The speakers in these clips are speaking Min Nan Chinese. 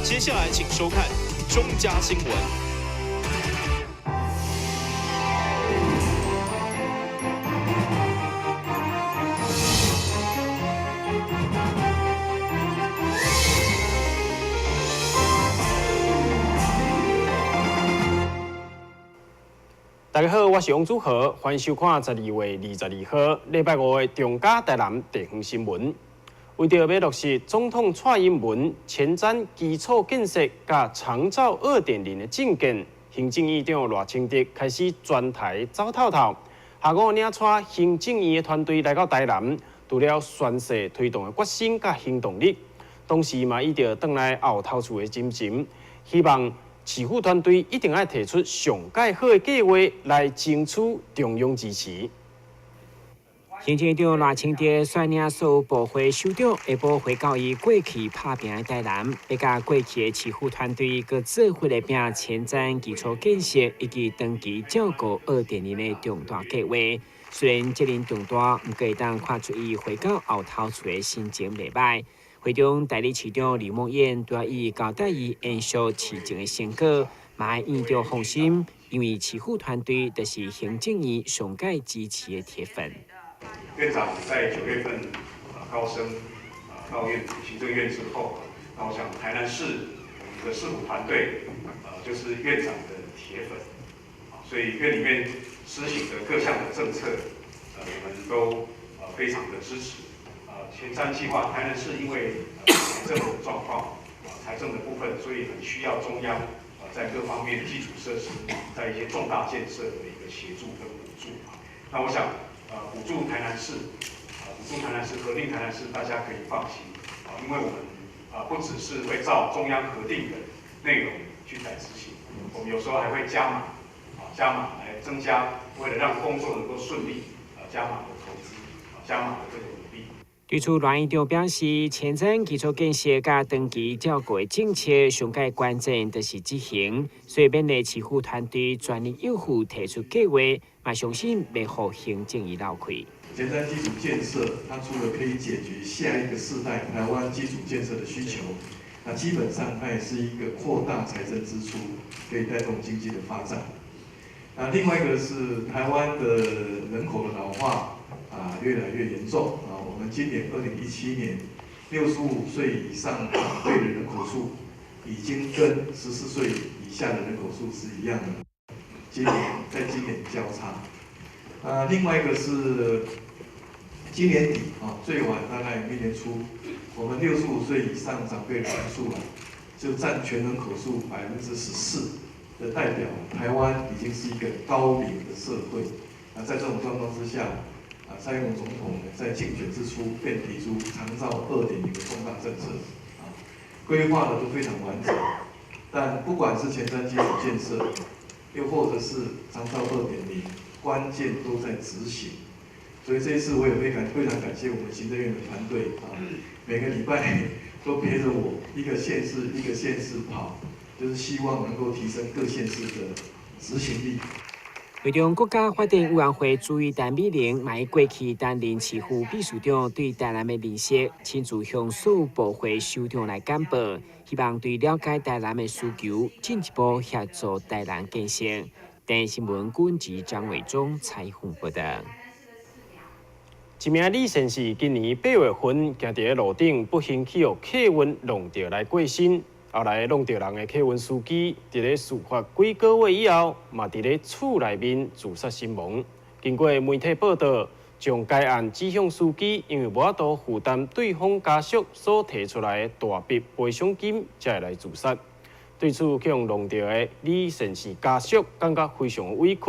接下來請收看中嘉新聞。大家好，我是王祖豪，歡迎收看12月22號禮拜五的中嘉台南地方新聞。為著欲落實總統蔡英文前瞻基礎建設佮長照2.0的政見，行政院長賴清德開始全台走透透。下午領帶行政院的團隊來到台南，除了宣示推動的決心佮行動力，同時嘛以著轉來後頭厝的精神，希望市府團隊一定愛提出上蓋好的計畫來爭取中央支持。行政院長賴清德率領所有部會首長，下晡回到伊過去拍拚的台南，欲佮過去的市府團隊閣做伙來拚前瞻基礎建設以及長期照顧2.0的重大計劃。雖然責任重大，毋過會當看出伊回到後頭厝的心情袂䆀。會中代理市長李孟諺拄仔伊交代伊延續市政的成果，嘛予院長放心，因為市府團隊就是行政院上蓋支持的鐵粉。院長在9月份高升到院行政院之後，那我想台南市我們的市府團隊就是院長的鐵粉，所以院裡面施行的各項的政策，我們都非常的支持。前瞻計劃，台南市因為財政的狀況，財政的部分，所以很需要中央在各方面基礎設施，在一些重大建設的一個協助跟補助。那我想，補助台南市，補助台南市，核定台南市，大家可以放心，因為我們不只是會照中央核定的內容去來執行，我們有時候還會加碼，加碼來增加，為了讓工作能夠順利，加碼的投資，加碼的這個努力。對此，賴院長表示，前瞻基礎建設佮長期照顧的政策，上蓋關鍵就是執行，所以勉勵市府團隊全力以赴提出計劃，嘛相信袂予行政院落氣。前瞻基礎建設，它除了可以解決下一個世代台灣基礎建設的需求，那基本上它也是一個擴大財政支出，可以帶動經濟的發展。那另外一個是台灣的人口的老化越來越嚴重啊。我們今年2017年，65歲以上長輩的人口數，已經跟14歲以下的人口數是一樣的。今年在今年交叉。另外一個是今年底啊，最晚大概明年初，我們65歲以上長輩的人數啊，就佔全人口數14%的代表，台灣已經是一個高齡的社會。那在這種狀況之下，蔡英文總統在競選之初便提出長照2.0的重大政策，規劃的都非常完整。但不管是前瞻基礎建設，又或者是長照2.0，關鍵都在執行。所以這一次我也非常非常感謝我們行政院的團隊啊，每個禮拜都陪着我一個縣市一個縣市跑，就是希望能夠提升各縣市的執行力。會中國家發展委員會主委陳美玲，嘛以過去擔任市府秘書長對台南的認識，親自向所有部會首長來簡報，希望對了解台南的需求，進一步協助台南建設。電視新聞軍記張偉忠採訪報道。一名李先生今年8月份行佇咧路頂，不幸去予客運挵著來過身。後來挵著人的客運司機，佇咧事發幾個月以後，嘛佇咧厝內面自殺身亡。經過媒體報道，將該案指向司機，因為無法度負擔對方家屬所提出來的大筆賠償金，才會來自殺。對此，去予挵著的李先生家屬感覺非常委屈，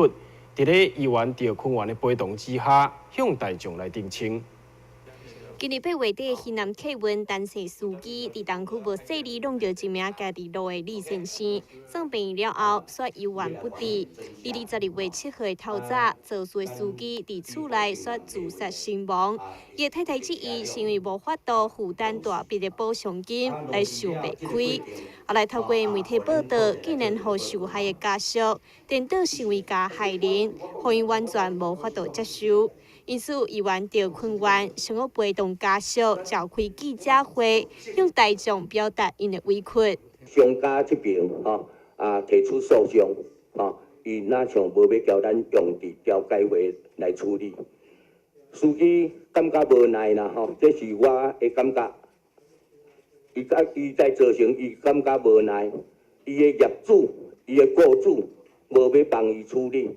佇咧議員趙坤元的陪同之下，向大眾來澄清。今年8月底，興南客運陳姓司機佇東區無細膩挵著一名行佇路的李先生，送病院了後，煞猶原不治。佇22月7號的透早，肇事的司機佇厝內煞自殺身亡。伊的太太質疑是因為無法度負擔大筆的補償金來受袂開。後來透過媒體報道，竟然予受害的家屬顛倒成為加害人，予𪜶完全無法度接受。因此，議員趙坤元想欲陪同家屬召開記者會，向大眾表達𪜶的委屈。商家這邊吼啊提出訴訟吼，伊若像無欲交咱用佇調解會來處理，司機感覺無奈啦吼，這是我的感覺。伊甲伊在造成伊感覺無奈，伊的業主、伊的雇主無欲幫伊處理，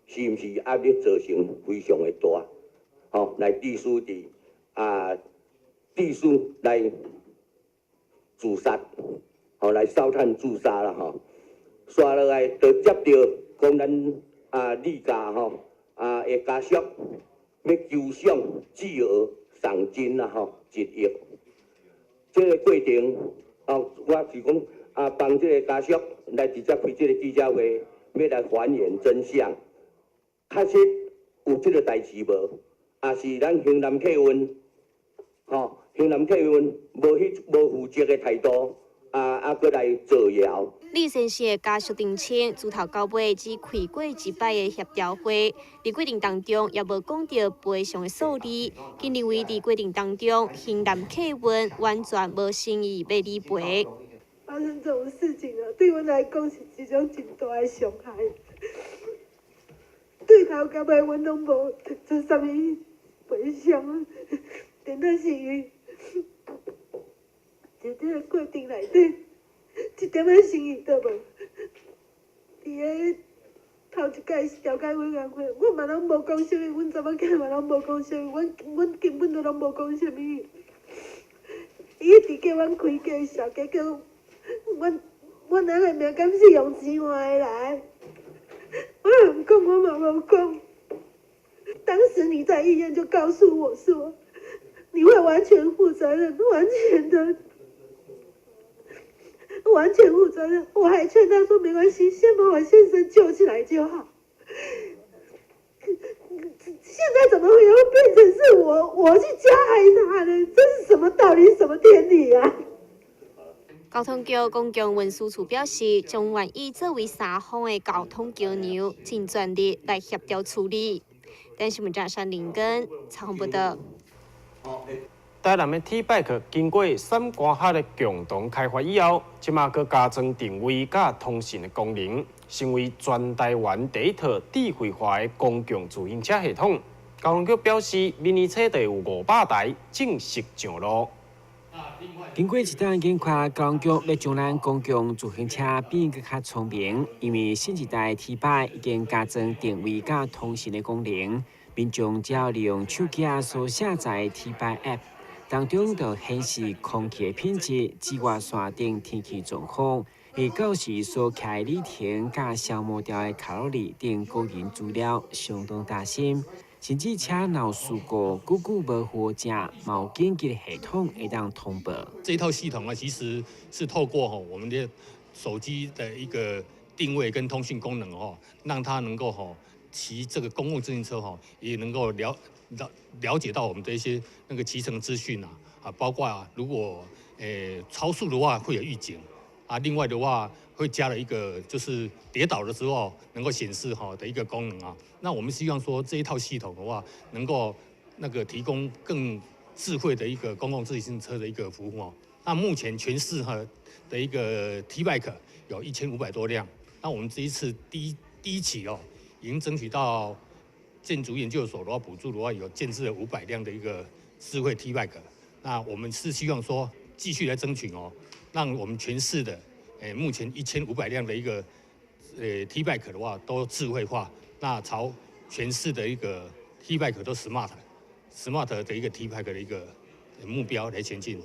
是毋是壓力造成非常的大？吼，來致使佇啊，致使來自殺，吼來燒炭自殺啦吼。煞落來就接著講咱啊李家吼啊的家屬欲求賞巨額賞金啦吼1億。這個過程哦，我是講啊，幫這個家屬來直接開這個記者會，欲來還原真相。確實有這個代誌無？抑是咱興南客運，吼，興南客運無彼無負責的態度，啊啊，閣來造謠。李先生的家屬澄清，自頭到尾只開過一擺的協調會，佇過程當中也無講著賠償的數字。𪜶認為佇過程當中，興南客運完全無誠意欲理賠。發生這種事情啊，對阮來講是一種真大的傷害。對頭到尾，阮攏無提出啥物賠償，真的是伊佇這個過程內底，一點仔誠意都無。佇个頭一擺調解委員會，阮嘛攏無講啥物，阮查某囝嘛攏無講啥物，阮阮根本都攏無講啥物。伊一直叫阮開價數，結果阮阮翁的命敢是用錢換的來？我也毋講，我嘛無講。當時你在醫院就告訴我說，你會完全負責任，完全的，完全負責任。我還勸他說沒關係，先把我先生救起來就好。現在怎麼會又變成是我，我去加害他呢？這是什麼道理，什麼天理啊？交通局公共運輸處表示，將願意作為三方的溝通橋梁，盡全力來協調處理。電視新聞張山林根採訪報導。台南的 T-Bike 經過三關俠的共同開發以後，這馬閣加裝定位佮通訊的功能，成為全台灣第一套智慧化的公共自行車系統。交通局表示，明年初就有500台正式上路。經過一段研發，交通局欲將咱公共自行車變閣較聰明，因為新一代 T-Bike 已經加裝定位佮通訊的功能，民眾只要利用手機所下載 T-Bike App，當中就顯示空氣的品質、紫外線等天氣狀況，會到時所騎的里程佮消耗掉的卡路里等個人資料相當擔心。甚至車若有事故，久久無回正，嘛有緊急的系統會當通報。這一套系統啊，其實是透過吼我們的手機的一個定位跟通訊功能哦，讓它能夠吼騎這個公共自行車吼，也能夠了解到我們的一些那個騎乘資訊啊，啊，包括啊，如果超速的話會有預警啊，另外的話會加了一個就是跌倒的時候能夠顯示哈的一個功能啊。那我們希望說這一套系統的話，能夠那個提供更智慧的一個公共自行車的一個服務哦。那目前全市哈的一個 T-Bike 有1500多輛，那我們這一次第一期哦，已經爭取到建築研究所的話補助的話，有建置了500輛的一個智慧 T-Bike。那我們是希望說繼續來爭取哦，讓我們全市的目前1500輛的一個T-Bike 的話都智慧化，那朝全市的一個 T-Bike 都 smart 的一個 T-Bike 的一個目標來前進。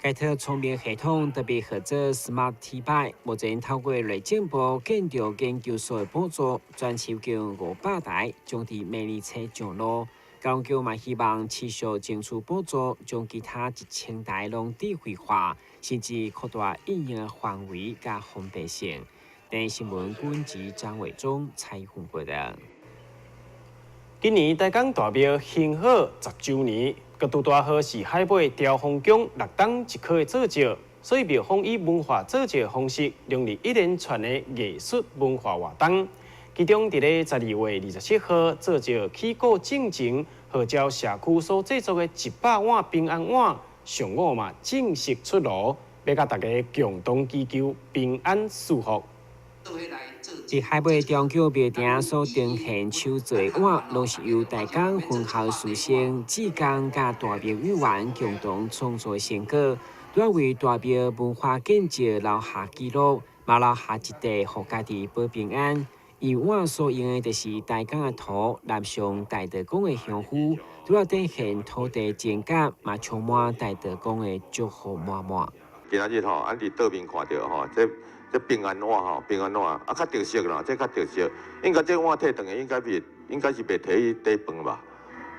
該套聰明系統特別號做 Smart T-Bike，目前透過內政部建築研究所的補助，全市共500台，將佇明年初上路。交通局嘛希望持續爭取補助，將其他1000台攏智慧化，甚至擴大應用的範圍佮方便性。電視新聞軍職張偉忠採訪報導。今年台江大廟興好10週年，閣拄拄好是海尾兆豐宮六冬一科的做醮，所以廟方以文化做醮的方式，融入一連串的藝術文化活動。其中，佇咧12月27號做醮起鼓進前，號召社區所製作的100碗平安碗，上午嘛正式出爐，欲佮大家共同祈求平安赐福。佇海尾中秋庙埕所呈現手做的碗，攏是由大港分校師生志工佮大廟委員共同創作的成果，除了為大廟文化建設留下記錄，嘛留下一塊予家己保平安。伊碗所用的就是大港的土，南上大道公的香灰，除了展現土地情感，嘛充滿大道公的祝福滿滿。今仔日吼，按佇桌面看著吼，這平安碗吼，平安碗啊，較特色啦，這較特色。應該這碗提轉去，應該是袂提去底飯吧？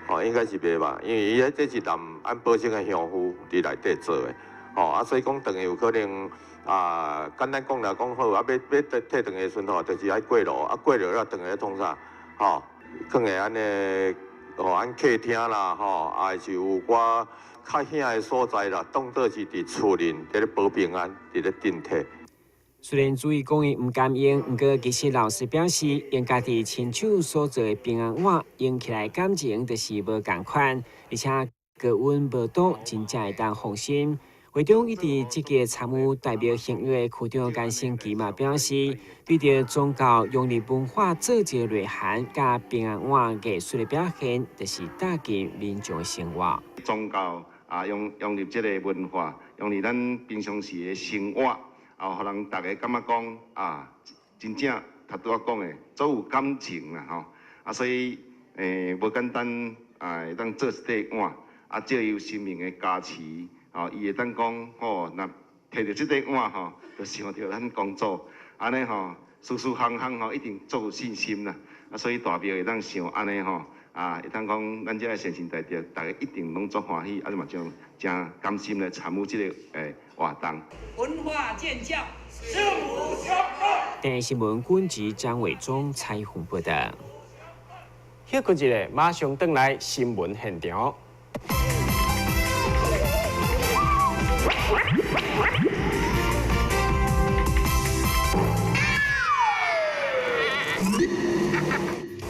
吼，應該是袂吧？因為伊彼這是淋按保鮮的香灰佇內底做的，吼啊，所以講轉去有可能啊，簡單講來講好啊，欲提轉去的時陣吼，就是愛過爐啊，過爐了轉去創啥？吼，囥佇按呢，吼，按客廳啦，吼，還是有寡較險的所在啦，當做是佇厝裡佇咧保平安，佇咧鎮體。雖然主意講伊毋甘用，毋過其實老師表示，用家己親手所做的平安碗，用起來感情就是無仝款，而且高溫無毒，真正會當放心。會長一直積極參與代表行的區長甘勝奇嘛表示，對著宗教融入文化做一個內涵，佮平安碗藝術的表現，就是貼近民眾的生活。宗教啊，融入這个文化，融入咱平常時的生活。哦，予人逐家感覺講啊，真正頭拄仔講的，足有感情啦吼。啊，所以無簡單啊，會當做一塊碗，啊，藉由神明的加持，吼，伊會當講吼，若提著這塊碗吼，就想著咱公祖，按呢吼，事事項項吼，一定足有信心啦。啊，所以大廟會當想按呢吼，啊，會當講咱這个善信大德，逐家一定攏足歡喜，啊，嘛將誠甘心來參與這个活動。文化建教，聖母相伴。電視新聞軍職張偉忠採訪報道。歇睏一下，馬上轉來新聞現場。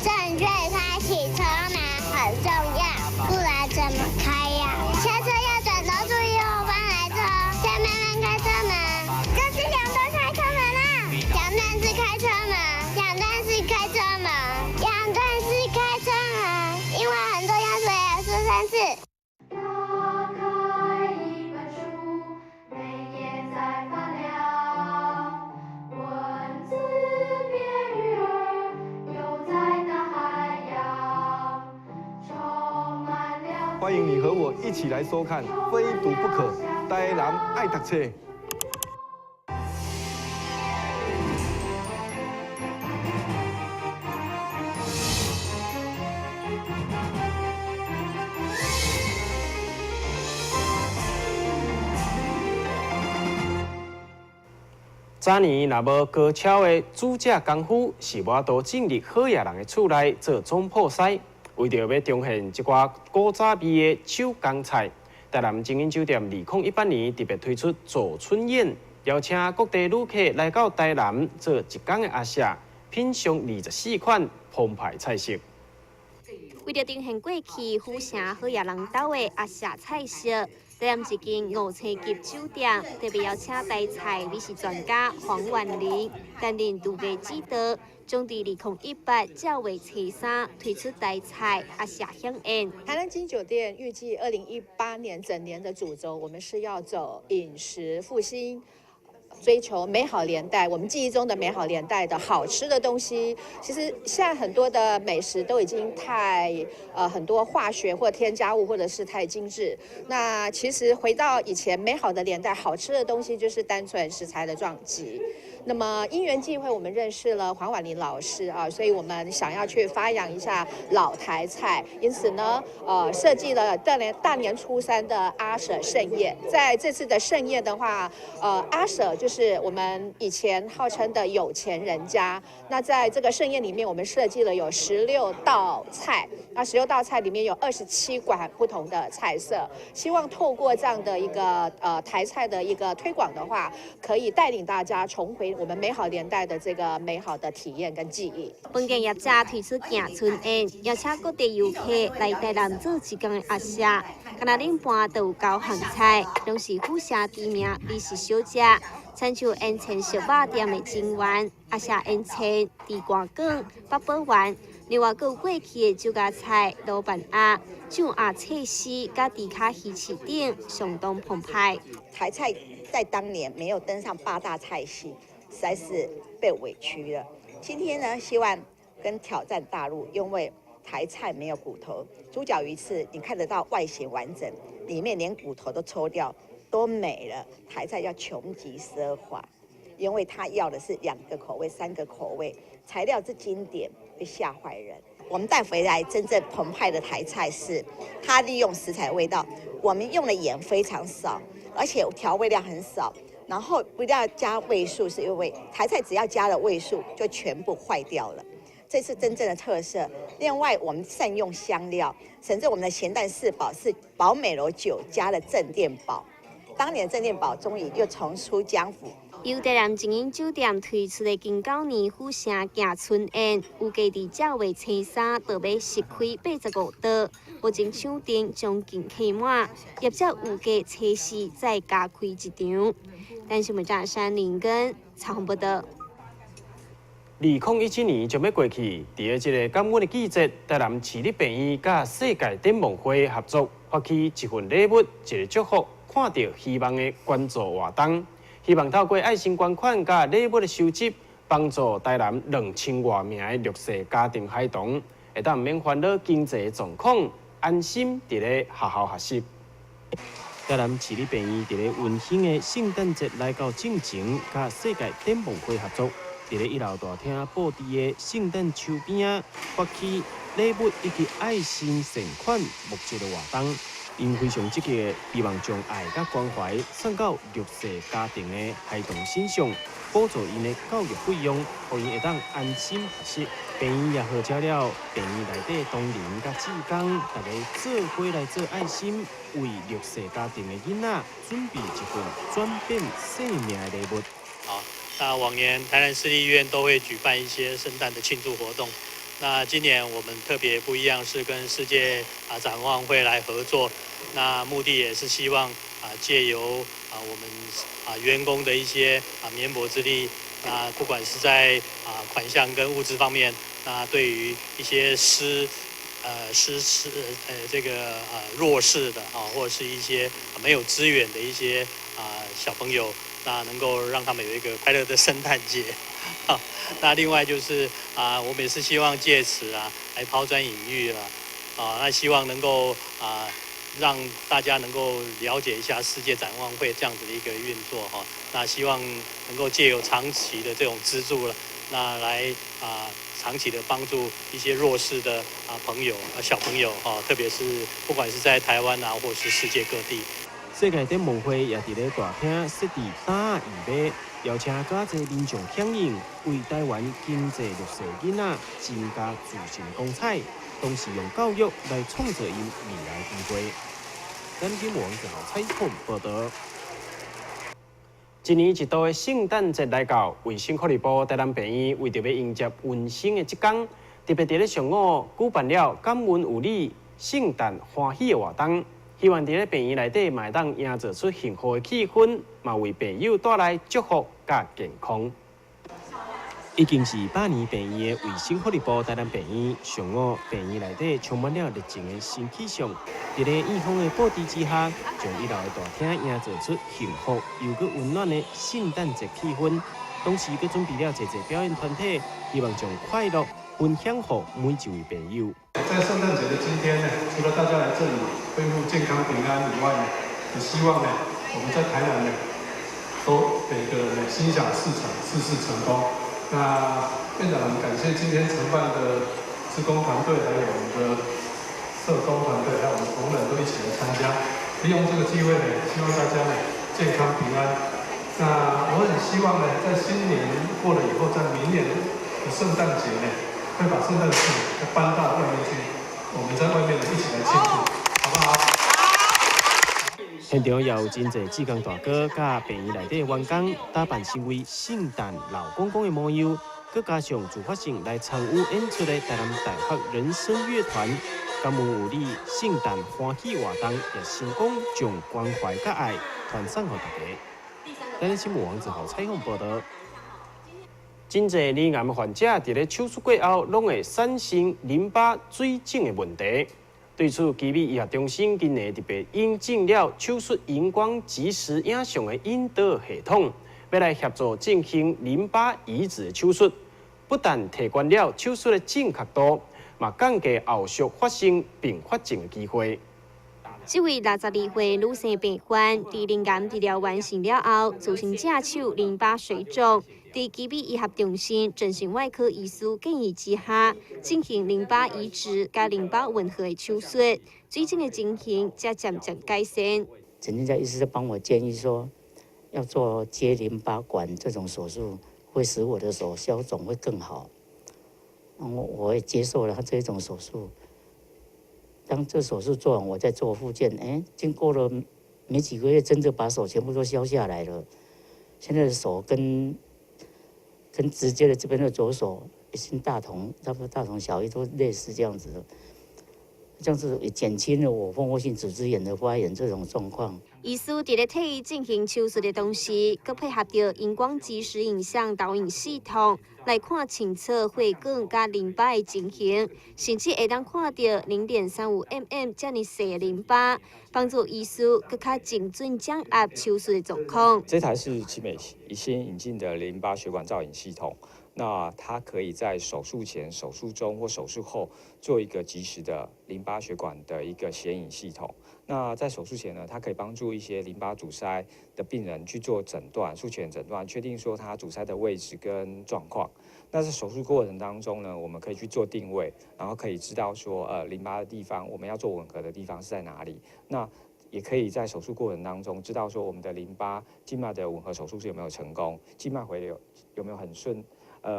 正確開啟車門很重要，不然怎麼開呀？下車要轉頭注意後方來車，再慢慢開車門。這是兩段開車門啦，兩段式開車門，兩段式開車門，兩段式開車門，因為很重要，所以要說三次。打開一本書，每頁在發亮，文字變魚兒，游在大海洋，充滿了。歡迎你和我一起來收看《非讀不可》，台南愛讀冊。早年若無高超的煮食功夫，是無法度進入好野人的厝內做總鋪師。為著欲重現這寡古早味的手工菜，台南晶英酒店2018年特別推出走春宴，邀請各地旅客來到台南做一工的阿舍，品嚐24款澎湃菜色。為著呈現過去府城好野人兜的阿舍菜色，台南一間5星級酒店特別邀請台菜美食專家黃婉玲擔任廚藝指導，將佇2018正月初三推出台菜阿舍饗宴。台南晶英酒店預計2018年整年的主軸，我們是要走飲食復興。追求美好年代，我們記憶中的美好年代的好吃的東西，其實現在很多的美食都已經太很多化學或添加物，或者是太精緻。那其實回到以前美好的年代，好吃的東西就是單純食材的撞擊。那麼因緣際會，我們認識了黃婉玲老師啊，所以我們想要去發揚一下老台菜，因此呢，設計了大年初三的阿舍盛宴。在這次的盛宴的話，阿舍就是我們以前號稱的有錢人家。那在這個盛宴裡面，我們設計了有16道菜，那十六道菜裡面有27款不同的菜色，希望透過這樣的一個台菜的一個推廣的話，可以帶領大家重回我們美好年代的這個美好的體驗跟記憶。飯店業者推出行春宴，邀請各地遊客來台南做一工的壓社。敢若冷盤都有九項菜，攏是府城知名美食小食，親像煙腸燒肉店的情緣、阿社煙腸、豬肝卷、八寶丸，另外閣有過去的酒家菜、魯飯鴨、醬鴨脆絲、佮豬跤魚翅等，相當澎湃。台菜在當年沒有登上八大菜系，實在是被委屈了。今天呢，希望跟挑戰大陸，因為台菜沒有骨頭，豬腳魚翅你看得到外形完整，裡面連骨頭都抽掉，都沒了。台菜要窮極奢華，因為他要的是兩個口味、三個口味，材料之經典會嚇壞人。我們帶回來真正澎湃的台菜是，它利用食材味道，我們用的鹽非常少，而且調味料很少，然後不要加味素，是因為台菜只要加了味素就全部壞掉了。這是真正的特色。另外，我們善用香料，甚至我們的鹹蛋四寶是寶美樓酒加了鎮店寶。當年鎮店寶終於又重出江湖。由台南精英酒店推出的金九年府城行春宴，預計佇正月初三就欲實開85桌，目前搶訂將近客滿，業者預計初四再加開一場。台視新聞山林根採訪報導。2017年將欲過去，佇咧這个感恩的季節，台南市立病院佮世界展望會合作，發起一份禮物、一个祝福，看著希望的捐助活動，希望透過愛心捐款佮禮物的收集，幫助台南2000外名的弱勢家庭孩童，會當毋免煩惱經濟狀況，安心佇咧學校學習。台南市立病院佇咧溫馨的聖誕節來到進前，佮世界展望會合作。佇咧一樓大廳布置的聖誕樹邊仔，發起禮物以及愛心善款募集的活動，𪜶非常積極，希望將愛佮關懷送到弱勢家庭的孩童身上，補助𪜶的教育費用，予𪜶會當安心學習。病院也號召了病院內底同仁佮志工，大家做伙來做愛心，為弱勢家庭的囡仔準備一份轉變生命的禮物。好。那往年台南市立醫院都會舉辦一些聖誕的慶祝活動，那今年我們特別不一樣，是跟世界展望會來合作，那目的也是希望借由我們員工的一些綿薄之力，那不管是在款項跟物資方面，那對於一些失呃失失呃這個弱勢的或者是一些沒有資源的一些小朋友。那能夠讓他們有一個快樂的聖誕節，那另外就是我們也是希望借此來拋磚引玉了，那希望能夠讓大家能夠了解一下世界展望會這樣子的一個運作哈，那希望能夠借由長期的這種資助了，那來長期的幫助一些弱勢的朋友小朋友哈，特別是不管是在台灣啊，或是世界各地。世界展望會也佇咧大廳設置擔仔椅馬，邀請較濟民眾響應，為台灣經濟弱勢囡仔增加自信光彩，同時用教育來創造𪜶未來機會。咱今王子豪採訪報導。一年一度的聖誕節來到，衛生福利部台南病院為著欲迎接溫馨的這天，特別佇咧上午舉辦了感恩有你聖誕歡喜的活動。希望佇咧病院內底嘛會當營造出幸福的氣氛，嘛為病友帶來祝福佮健康。已經是百年病院的衛生福利部台南病院，上午病院內底充滿了熱情的新氣象。佇咧院方的布置之下，將一樓的大廳營造出幸福又閣溫暖的聖誕節氣氛。同時，閣準備了濟濟表演團體，希望將快樂分享予每一位病友。在聖誕節的今天呢，除了大家來這裡恢復健康平安以外呢，也希望呢，我們在台南呢，都每個人呢心想事成，事事成功。那院長很感謝今天承辦的志工團隊，還有我們的社工團隊，還有我們同仁都一起來參加。利用這個機會呢，希望大家呢健康平安，那我很希望呢，在新年過了以後，在明年的聖誕節呢，會把聖誕樹搬到外面去，我們在外面一起來慶祝，好不好？現場也有真濟志工大哥佮病院內底員工打扮成為聖誕老公公的模樣，閣加上自發性來參與演出的台南大學人聲樂團，感恩有你聖誕歡喜活動，也成功將關懷佮愛傳送予大家。台南新聞王子豪採訪報導。真濟乳癌患者佇咧手術過後，攏會產生淋巴水腫的問題。對此，奇美醫學中心今年特別引進了手術熒光即時影像的引導系統，欲來協助進行淋巴移植的手術。不但提懸了手術的正確度，嘛降低後續發生併發症的機會。這位62歲女性病患，佇乳癌治療完成了後，造成正手淋巴水腫，佇奇美醫學中心整形外科醫師建議之下，進行淋巴移植佮淋巴吻合的手術，水腫的情形才漸漸改善。陳建家醫師就幫我建議說，要做接淋巴管這種手術，會使我的手消腫會更好。我也接受了他這種手術。當這手術做完，我再做復健，經過了沒幾個月，真的把手全部都消下來了。現在的手跟直接的這邊的左手已經大同，差不多大同小異，都類似這樣子的。這樣子也減輕了我蜂窩性組織炎的發炎這種狀況。醫師佇咧替伊進行手術的同時，閣配合著熒光即時影像導引系統來看清楚血管佮淋巴的情形，甚至會當看著0.35 mm遮爾細的淋巴，幫助醫師閣較精準掌握手術的狀況。這台是奇美新引進的淋巴血管造影系統。那它可以在手術前、手術中或手術後做一個即時的淋巴血管的一個顯影系統。那在手術前呢，它可以幫助一些淋巴阻塞的病人去做診斷，術前診斷，確定說它阻塞的位置跟狀況。那在手術過程當中呢，我們可以去做定位，然後可以知道說，淋巴的地方我們要做吻合的地方是在哪裡。那也可以在手術過程當中知道說我們的淋巴靜脈的吻合手術是有沒有成功，靜脈回流有沒有很順。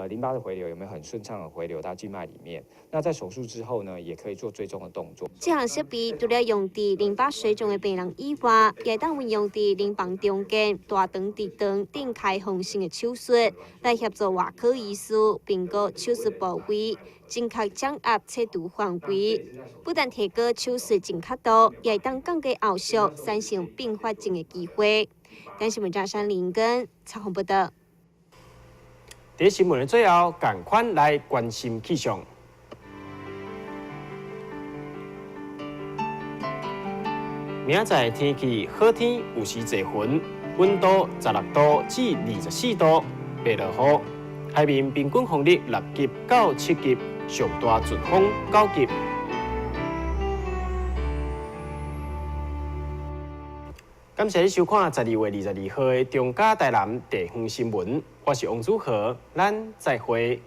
淋巴的回流有沒有很順暢的回流到靜脈裡面？那在手術之後呢，也可以做追蹤的動作。這項設備除了用佇淋巴水腫的病人以外，也會當運用佇乳房中間、大腸直腸等開放性的手術，來協助外科醫師評估手術部位，精確掌握切除範圍。不但提高手術正確度，也會當降低後續產生併發症的機會。電視記者山林根採訪報導。佇新聞的最後，仝款來關心氣象。明仔載天氣好天，有時濟雲，溫度16度至24度，袂落雨。海面平均風力6級到7級，上大陣風9級。感謝你收看12月22號的中嘉台南地方新聞，我是王祖豪，咱再會。